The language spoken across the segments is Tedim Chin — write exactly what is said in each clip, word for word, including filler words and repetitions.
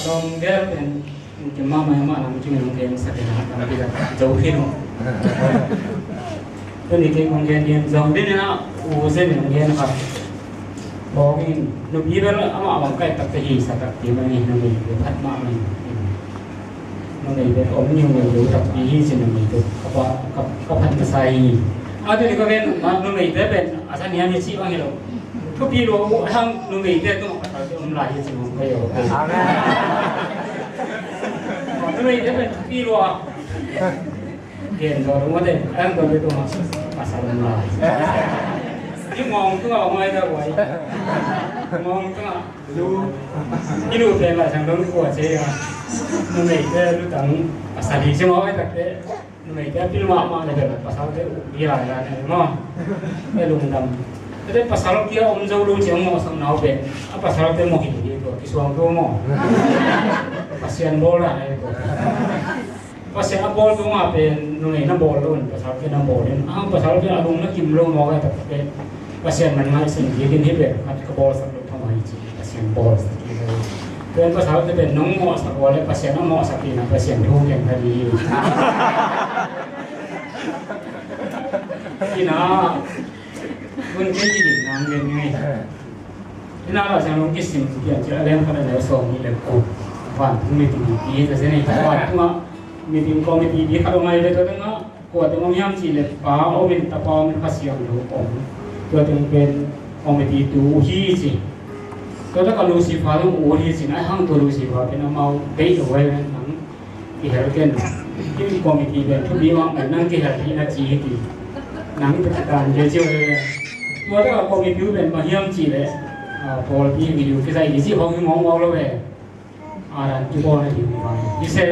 Lawm gel pen kim mahmah, mahmah lam kim in hong gen sak in ah, lampi lak zo khin uh. Tuni kei kong gen ding zong din in ah, u Zen in hong gen kha. Bawng in nupi bel amah bang kaih takte hi sa takpi mah hi, numei bel phat mahmah hi. Numei bel om niu ngei lo takpi hi ci, numei bel ka pa, ka, ka phat masa hi. A tuni ka gen mah numeite pen a sa niam hi ci bang hi lo. Thupi lua uh hang numeite tungah pasal te om lai hi ci mong ka hi uh. Amen. Numeite pen thupi lua. Gen zaw dong mate, ang zaw dong mate, pasal om lai. Ni ngawng tungah om lai da wai. Ngawng tungah lu. Ni lu pen lai sang dong kua ce ya. Numeite lu tang pasal hi ci mong ai tak te. Numeite a pil mahmah le pen pasal te uh hi lai lai ne maw. E lungdam. Te pasal kia om zo lu ci mawh sak nau pen. A pasal te mawh hi hi tua kisuang tua maw. Pasian bawl lai ne tua. Pasian a bawl tungah pen numei na bawl lo in, pasal pen na bawl in. Ang pasal pen a lung na kim lo maw ka hi tak pen. Pasian man ngaihsun kik in hi pen, khat ka bawlsak lo thamai ci, Pasian bawlsak kik lo. Pen pasal te pen nong mawhsak uh le Pasian a mawhsak in a Pasian thu ken ka di. Ina, kun kei ki dik nang gen ngai. Ina la siang long kisim kian ci a lian khat a neu sawm nih le kua. Vantung meeting pi ta se nei. Vantungah meeting committee pi khat a ngai le tua tengah kua teng om hiam cih leh pa om in, tapa om in, Kha Siangtho om. Tua teng pen committee tu uh hi ci. Tua tak a Lucifer zong ut hi ci. Nai hang tua Lucifer pen amau deih lo uh hi nang. Kihel ken. Hih committee pen thupi mahmah nang kihel hi na ci hi ti. Nang tua kitan kei ci uh hi. Tua tak a committee pen bang hiam cih leh, ah, pawlpi video kisai hi ci hong hi mawkmawk lo ve. Adam kibawl na ding uh hi se.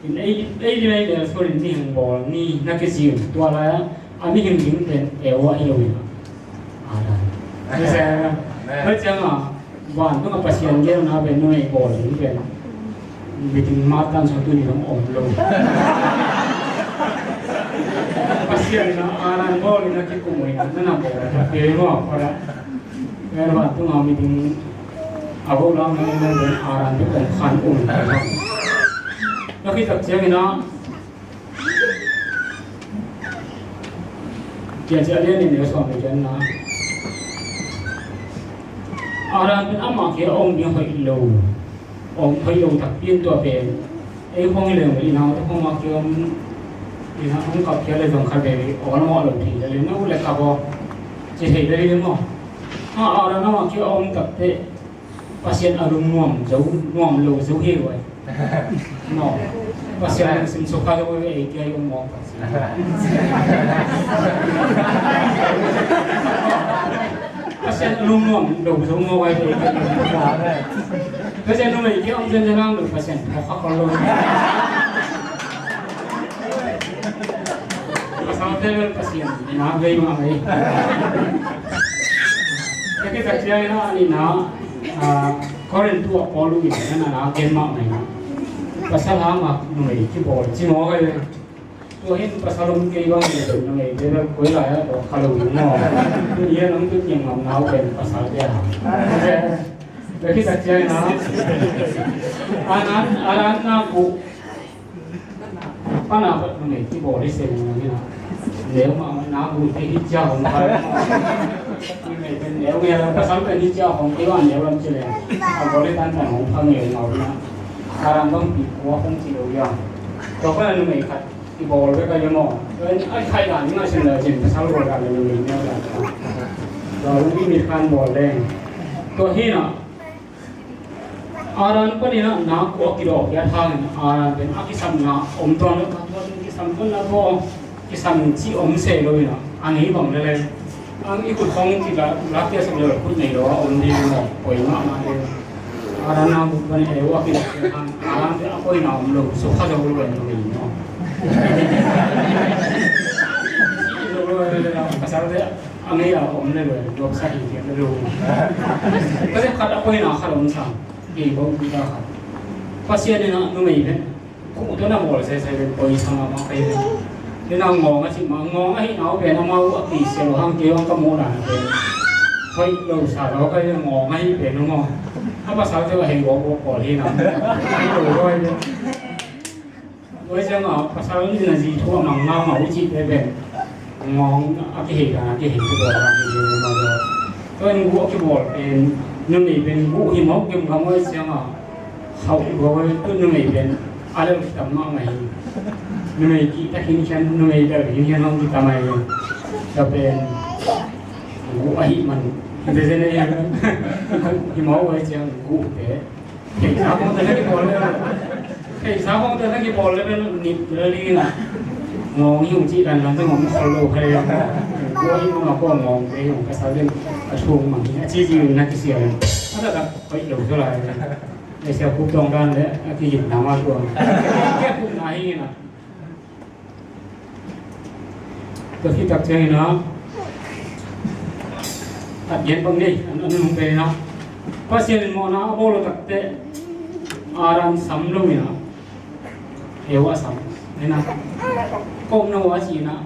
In ei, ei lim ei lel sual in mihing bawl ni na kici un. Tua lai-ah a mihing ding pen Eva hi lo in. Adam. Hi se. Amen. Tua ciangah vantungah Pasian gelna pen numei bawl ding pen meeting mah tan sung tuni dong om lo. Pasian in Adam bawl in a kikum uh in, na na bawl a, tua pen maw, tua pen vantungah meeting a bawl lam na in, na pen Adam pen om khan um. Na khit tak ciangin ah Kian ci a lian in neu sawm le kian na. Adam pen amah kia om ding hoih lo. Om hoih lo takpi in tua pen. Ei khong hi leng i nau te khong mah kia om. I nau hong kap kia le zong khat veve. Aw na mawh lo thei le le na u le kap aw. Ci thei le le maw. A Adam amah kia om takte. Pasian a lung nuam zo, nuam lo zo hi lo ai. No. Pasian a lungsim sukha zo hi lo ai, ei kia i om mawk Pasian. Pasian a lung nuam lo zo mawk ai, ei kia i om mawk. Pasian numei kia om zen zen ang lo Pasian. Mawk kha kol lo. Pasal te bel Pasian na vei mah vei. Ka kizak ciang ina a nihna, ah, Korin tu a Paul in na na gen mah mai na. Pasal hang a numei kibawl ci maw ka hi. Tua hin pasal om kei bang numei te bel koi lai a koi kha lo maw. Tuni a nong tut ngiam ngam nau pen pasal te a. Ka kizak ciang ina. Anan, anan na ku Pana pat numei kibawl hi se nang hi na. Neu mah na bu te hi cia hong phal. Numei pen neu nge la pasal pen hi cia hong kibawl neu lam ci le. A bawl hi tan tan hong phal neu ngau na. Adam bang pi kua hong ci lo ya. Tua pana numei khat kibawl bek a hi maw. Tua in a khai dan ni ma sin la cin pasal bawl dan le numei neu dan. Tua lungpi mit khan bawl leng. Tua hi na. Adam panin ah nak uh a kidawh khiat hangin Adam pen a kisamna om tuan lo, tua pen kisam tuan lo, tua kisam ci om se lo in ah, a ngei bang le le. Ang i khut khong kila lak kia sak le khut nei lo a om ding maw, poi mahmah ding. Adam nak uh panin Eva a kidawh khiat hangin Adam pen a poina om lo, sukha zo lo in lo in maw. Ci lo lo le le, pasal te A ngei a om le lo, lop sa hi tiang le lo. Ka le khat a poina khat om sa. Kei bawm pi ta khat. Pasian in a numei pen. Kung tawh na bawl sese pen poi sa mahmah kei pen. Tua na ngawng a cih mah, ngawng ahih nau pen amau a kisia lo hang kei bang ka muh dan pen. Hoih lo sa lo ka hi ngawng ahi pen maw. A pasal te a hei ngawng ngawng pawl hi na. Hoih lo lo ahi. Tua ciang a pasal in a zi thu a mang ngau ngau i cih te pen ngawng a kihei dan a kihei thu tua a kihei thu tua. Tua in guh a kibawl pen numei pen guh hi mawk gemgam tua ciang a khauh i bawl tu numei pen a lel kitam mahmah hi. Numei kihtak hinkhian numei bel hinkhian hong kitam ahi. Tua pen guh ahih man hi te zen ahi. Hi mawk tua ciang guh te Theihsa khawngte na kibawl le, theihsa khawngte na kibawl le bel nip le ding a. Ngawng hi ung cih dan dan te ngawng khol lo kha le. Kua hi ung a kua ngawngte hi ung ka sa den a thung mang hi a ci ci na kisia le. A taktak hoih lo zaw lai le. Sia Kup Tawng dan le a kigin na ma tua. Kia Kup na hi na. Tua khit tak ciangin a, a gen bang nei, an, an hong pen in a, Pasian in mawhna a bawl lo takteh, Adam sam lo in a, Eva sam in a, kawmna uh a ci in a,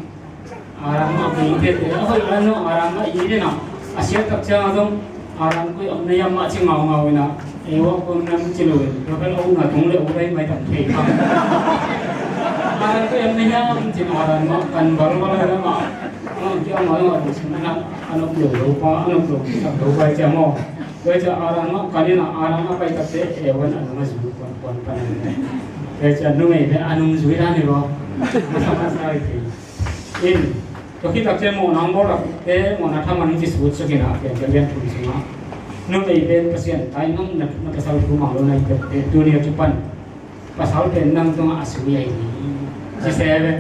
Adam a kong tete a hoih lai no, Adam a it in a, a siat tak ciang a zong Adam koih om na hiam mah ci ngaungau in a, Eva kong nam ci lo in, tua bel a ukna tung le uk dai mai tam thei kha. Adam koih om na hiam ci in Adam mah kan balbal in a mah. Adam kiang mah a tung sin in a, a nop lo lo pa, a nop lo sak lo pai cia maw. Tua cia Adam mah kan in a, Adam a pai takte Eva in a nung a zui kuan kuan pan in. Tua cia numei te a nung zui dan hi lo. Masa masa hi thei. In, tua khit tak ciang mawhna hong bawl lak te, mawhna thaman hong kisut suk in a, pian pian pian thum sungah. Numei pen Pasian tai nang na, na pasal thu mang lo na hi pek te, tuni a kipan. Pasal pen nang tungah a sui ahi hi. Ci se ve,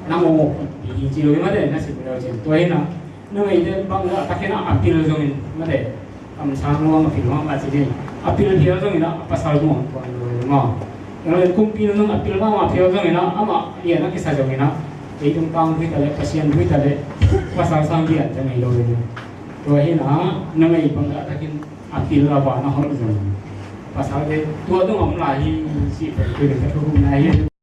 nang aw mawk hi ci lo hi mate, na sik lo ciang. Tua hi na, numei te bang a takin a, a pil zongin, mate. Kamsang nuam a pil mahmah ci ding. A pil phial zongin a pasal nuam kuan lo maw. Nang le kumpi nung a pil mahmah phial zongin a amah lian a kisa zongin a kei tung tang hui ta le Pasian hui ta le pasal sang lian ta ngei lo le. Tua hi na numei bang a takin a pil a van a hol zong. Pasal te tua tung om lai hi si pen tu le ka thu na hi.